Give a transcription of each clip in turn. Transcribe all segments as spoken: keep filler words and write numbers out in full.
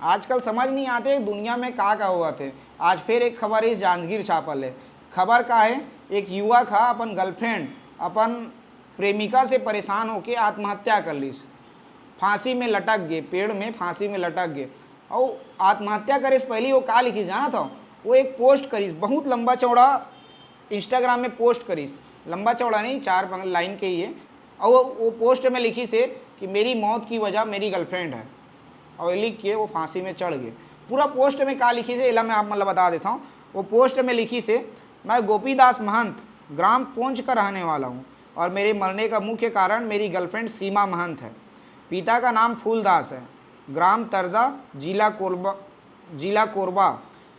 आजकल समझ नहीं आते दुनिया में का का होवत हे। आज फिर एक खबर हे जांजगीर चांपा ले। खबर का हे, एक युवक हा अपन गर्लफ्रेंड, अपन प्रेमिका से परेशान होके आत्महत्या कर लिस। फांसी में लटक गे, पेड़ में फांसी में लटक गे। अउ आत्महत्या करे से पहली वो का लिखिस जानत हव? वो एक पोस्ट करिस, बहुत लंबा चौड़ा Instagram में पोस्ट करिस, लंबा चौड़ा नहीं, चार पंग-, लाइन के ही है। और वो, वो पोस्ट में लिखिस हे कि मेरी मौत की वजह मेरी गर्लफ्रेंड है, और लिख के वो फांसी में चढ़ गए। पूरा पोस्ट में का लिखिस हे, एला मैं आप मतलब बता देता हूँ। वो पोस्ट में लिखिस हे, मैं गोपीदास महंत, ग्राम पोंच का रहने वाला हूँ और मेरे मरने का मुख्य कारण मेरी गर्लफ्रेंड सीमा महंत है। पिता का नाम फूलदास है, ग्राम तरदा, जिला कोरबा, जिला कोरबा।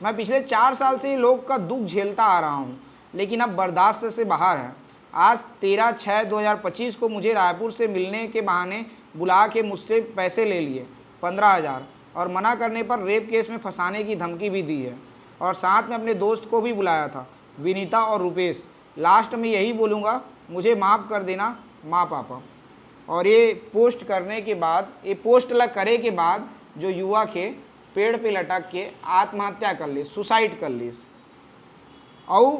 मैं पिछले चार साल से लोग का दुख झेलता आ रहा हूँ, लेकिन अब बर्दाश्त से बाहर है। आज तेरह छः दो हज़ार पच्चीस को मुझे रायपुर से मिलने के बहाने बुला के मुझसे पैसे ले लिए, पन्द्रह हज़ार, और मना करने पर रेप केस में फंसाने की धमकी भी दी है। और साथ में अपने दोस्त को भी बुलाया था, विनीता और रुपेश। लास्ट में यही बोलूँगा, मुझे माफ़ कर देना माँ पापा। और ये पोस्ट करने के बाद, ये पोस्ट ला करे के बाद जो युवक हे पेड़ पे लटक के आत्महत्या कर लिस, सुसाइड कर लिस। अउ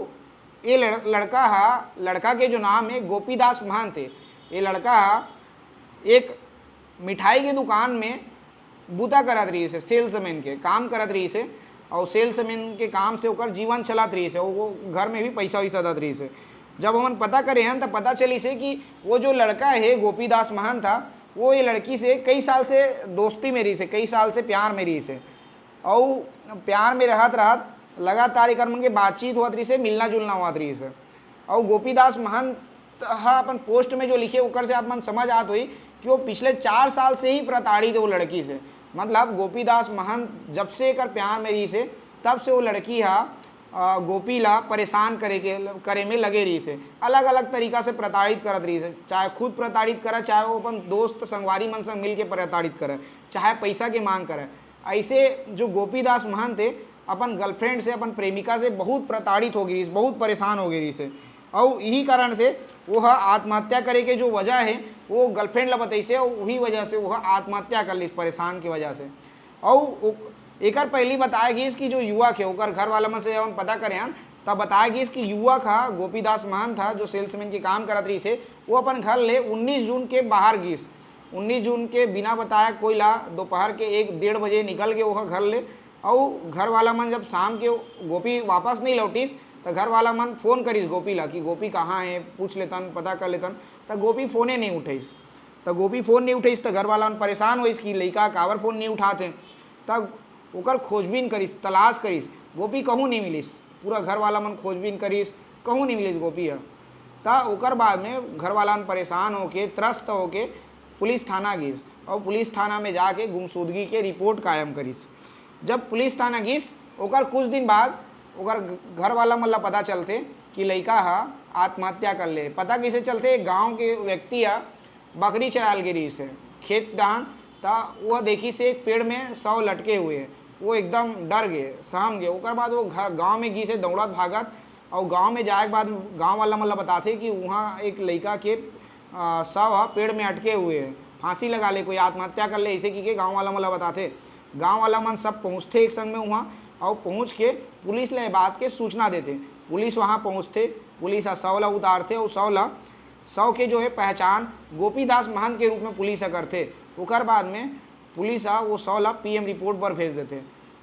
ये लड़-, लड़का हा, लड़का के जो नाम हे गोपीदास महंत हे। ये लड़का हा एक मिठाई के दुकान में बूता करत रहिस हे, सेल्समैन के काम करत रहिस हे, अउ सेल्समैन के काम से ओकर जीवन चलत रहिस हे, वो घर में भी पैसा वैसा दत रहिस हे। जब हमन पता करे हन, त पता चलिस हे कि वो जो लड़का हे गोपीदास महंत हा, वो ये लड़की से कई साल से दोस्ती में रहिस हे, कई साल से प्यार में रहिस हे, अउ प्यार में रहत रहत लगातार एकर मन के बातचीत होत रहिस हे, मिलना जुलना होत रहिस हे। अउ गोपीदास महंत ह अपन पोस्ट में जो लिखे, ओकर से आप मन समझ आत होही कि वो पिछले चार साल से ही प्रताड़ित हे वो लड़की से। मतलब गोपीदास महंत जब से एकर प्यार में रहिस हे, तब से वो लड़की हा, अ, गोपी ला परेशान करे के, करे में लगे रहिस हे, अलग अलग तरीका से प्रताड़ित करत रहिस हे, चाहे खुद प्रताड़ित करे, चाहे वो अपन दोस्त संगवारी मन संग मिल के प्रताड़ित करे, चाहे पैसा के मांग करे। ऐसे जो गोपीदास महंत हे, अपन गर्लफ्रेंड से, अपन प्रेमिका से बहुत प्रताड़ित हो गे रहिस, बहुत परेशान हो गे रहिस हे। अउ यही कारण से वो ह आत्महत्या करे के जो वजह हे, वो गर्लफ्रेंड ला बतइस हे, अउ वही वजह से वो ह आत्महत्या कर लिस, परेशान के वजह से। अउ ओ-, एकर पहली बताया गिस कि जो युवक हे, ओकर घर वाला मन से जब हम पता करे हन, तब बताया गिस कि युवक ह, गोपीदास महंत ह, जो सेल्समैन के काम करत रहिस हे, वो अपन घर ले उन्नीस जून के बाहर गिस। उन्नीस जून के बिना बताया कोई ला दोपहर के एक डेढ़ बजे निकल के वो ह घर ले। अउ घर वाला मन जब शाम के गोपी वापस नहीं लौटिस, त घर वाला मन फोन करिस गोपी ला कि गोपी कहाँ हे, पूछ लेतन, पता कर लेतन। त गोपी फोने नहीं उठइस। त गोपी फोन नहीं उठइस, त घर वाला मन परेशान होइस कि लइका काबर फोन नहीं उठात हे। त ओकर खोजबीन करिस, तलाश करिस, गोपी कहूँ नहीं मिलिस। पूरा घर वाला मन खोजबीन करिस, कहूँ नहीं मिलिस गोपी ह। त ओकर बाद में घर वाला मन परेशान होके, त्रस्त होके पुलिस थाना गिस, अउ पुलिस थाना में जाके गुमशुदगी के रिपोर्ट कायम करिस। जब पुलिस थाना गिस, ओकर कुछ दिन बाद ओकर घ-, घर वाला मन ला पता चलथे कि लइका ह आत्महत्या कर ले। पता कइसे चलथे? गांव के व्यक्ति ह बकरी चराल गे रहिस हे खेत डाहन, त वो देखिस हे एक पेड़ में शव लटके हुए हे। वो एकदम डर गे, सहम गे। ओकर बाद वो घर, गांव में गिस हे दौड़त भागत, अउ गांव में जाए के बाद गांव वाला मन ला बताथे कि उहाँ एक लइका के, अ, शव ह पेड़ में अटके हुए हे, फांसी लगा ले, कोई आत्महत्या कर ले, ऐसे कहिके गांव वाला मन ला बताथे। गांव वाला मन सब पहुंचथे एक संग में उहाँ, अउ पहुंच के पुलिस ला ये बात के सूचना देथे। पुलिस वहाँ पहुँचथे, पुलिस ह शव ला उतारथे, अउ शव ला, शव के जो है पहचान गोपीदास महंत के रूप में पुलिस ह करथे। ओकर बाद में पुलिस ह वो शव ला पीएम रिपोर्ट बर भेज देथे,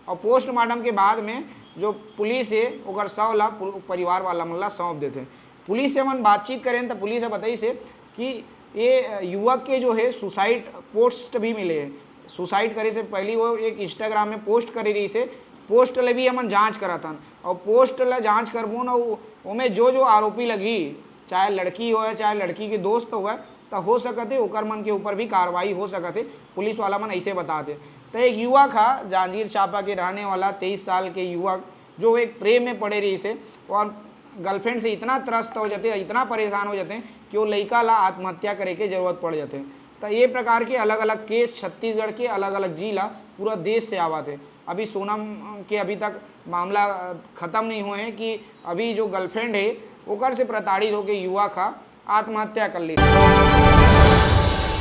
अउ पोस्टमार्टम के बाद में जो पुलिस हे ओकर शव ला पु-, परिवार वाला मन ला सौंप देथे। पुलिस से हमन बातचीत करेन त पुलिस ह बताइस हे कि ये युवक के जो है सुसाइड पोस्ट भी मिले हे। सुसाइड करे से पहली वो एक Instagram में पोस्ट करे रहिस हे। पोस्ट ले भी हमन जांच करत हन, अउ पोस्ट ला जांच करबो न, उ-, ओमे जो जो आरोपी लगही, चाहे लड़की होय, चाहे लड़की के दोस्त होय, त हो सकत हे ओकर मन के ऊपर भी कार्रवाई हो सकत हे, पुलिस वाला मन ऐसे बतात हे। त एक युवक हा, जांजगीर चांपा के रहने वाला तेईस साल के युवक, जो एक प्रेम में पड़े रहिस हे और गर्लफ्रेंड से इतना त्रस्त हो जाथे, इतना परेशान हो जाथे कि वो लइका ला आत्महत्या करे के जरूरत पड़ जाथे। त ये प्रकार के अलग-अलग केस छत्तीसगढ़ के अलग-अलग जिला, पूरा देश से आवत हे। अभी सोनम के अभी तक मामला, अ, खत्म नहीं हुए हैं कि अभी जो गर्लफ्रेंड है, ओकर से प्रताड़ित होके युवक हा आत्महत्या कर ली।